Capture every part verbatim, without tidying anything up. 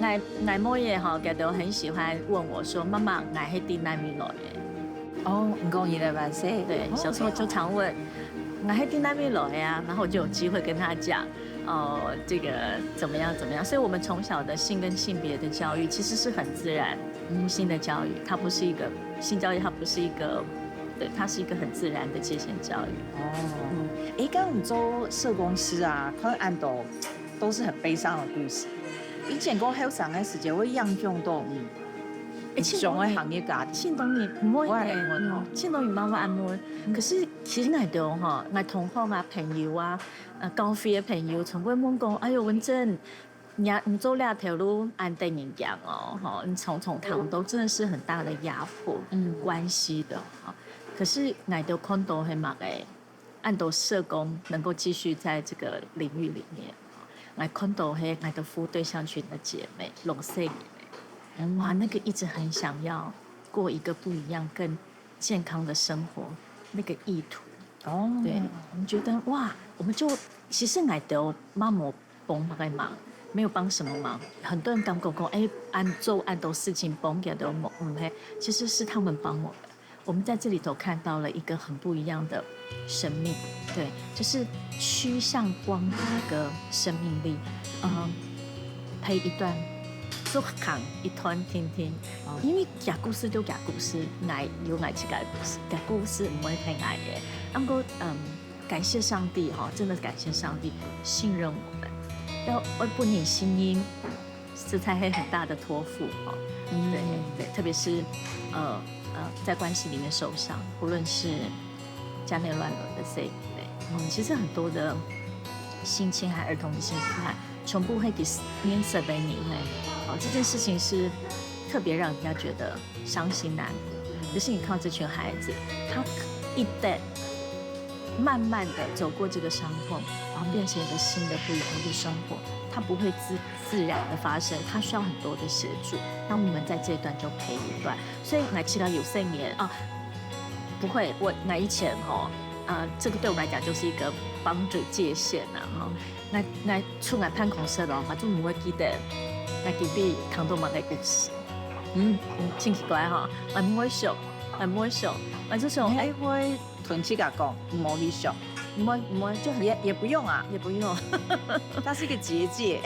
，𠊎，𠊎妹仔吼，佢都很喜歡問我說：「媽媽，𠊎係對哪位來个？」哦，你講你个話是？對，小時候就常問：「𠊎係對哪位來个啊？」然後我就有機會跟她講，哦，這個怎麼樣怎麼樣。所以我們從小的性跟性別的教育其實是很自然，性的教育，它不是一個，性教育它不是一個，對，它是一個很自然的界限教育。哦，誒，剛剛你做社工師啊，看恁多都是很悲傷的故事。以前个後生个時節會影響到你，誒，上个行業家庭。前當然毋會呢，我也會問哦。嗯，前當然媽媽恁問。可是其實𠊎都吼，𠊎同學啊、朋友啊，呃，教會个朋友，全部問講：「哎喲，文珍，你啊，你做這條路恁得人驚哦，吼，你常常談到真的是很大的壓迫，嗯，關係的哈。」可是𠊎都看到係麼个，恁多社工能夠繼續在這個領域裡面，𠊎看到係𠊎的服務對象群的姐妹，攏細人，哇，那個一直很想要過一個不一樣、更健康的生活，那個意圖。哦，對，我們覺得哇，我們就其實𠊎都嘛無幫麼个忙，沒有幫什麼忙。很多人感覺講，哎，恁做恁多事情幫佢都無，嗯嘿，其實是他們幫我們。我們在這裡頭看到了一個很不一樣的生命，對，就是趨向光的一個生命力。嗯，陪一段，就行一段定定，因為講故事就講故事，𠊎有𠊎自家个故事，講故事毋會陪𠊎个。毋過，嗯，感謝上帝哈，真的感謝上帝信任我們，要，要分人信任，實在係很大的託付哈。嗯，對對，特別是呃呃，在關係裡面受傷，不論是家內亂倫的這一類，嗯，其實很多的性侵害、兒童的性侵害，全部會給年十倍以內。哦，這件事情是特別讓人家覺得傷心難過。可是你看到這群孩子，他一旦慢慢的走過這個傷痛，然後變成一個新的不一樣的生活，他不會自自然的發生，他需要很多的協助。那我們在這一段就陪一段。所以𠊎自家有細人啊，不會，我𠊎以前吼，啊，這個對我來講就是一個 boundary 界限啊，吼。𠊎𠊎出來辦公室咯，𠊎就毋會記得𠊎今晡日聽到麼个故事。嗯，真奇怪吼，𠊎毋會想，𠊎毋會想，𠊎就想，哎，會同自家講，毋好去想，毋會毋會，就很也也不用啊，也不用。它是一個結界。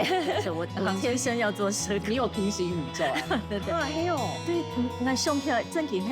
就我我天生要做社工，你有平行宇宙。對對，哎呦，對，嗯，𠊎想起來，正經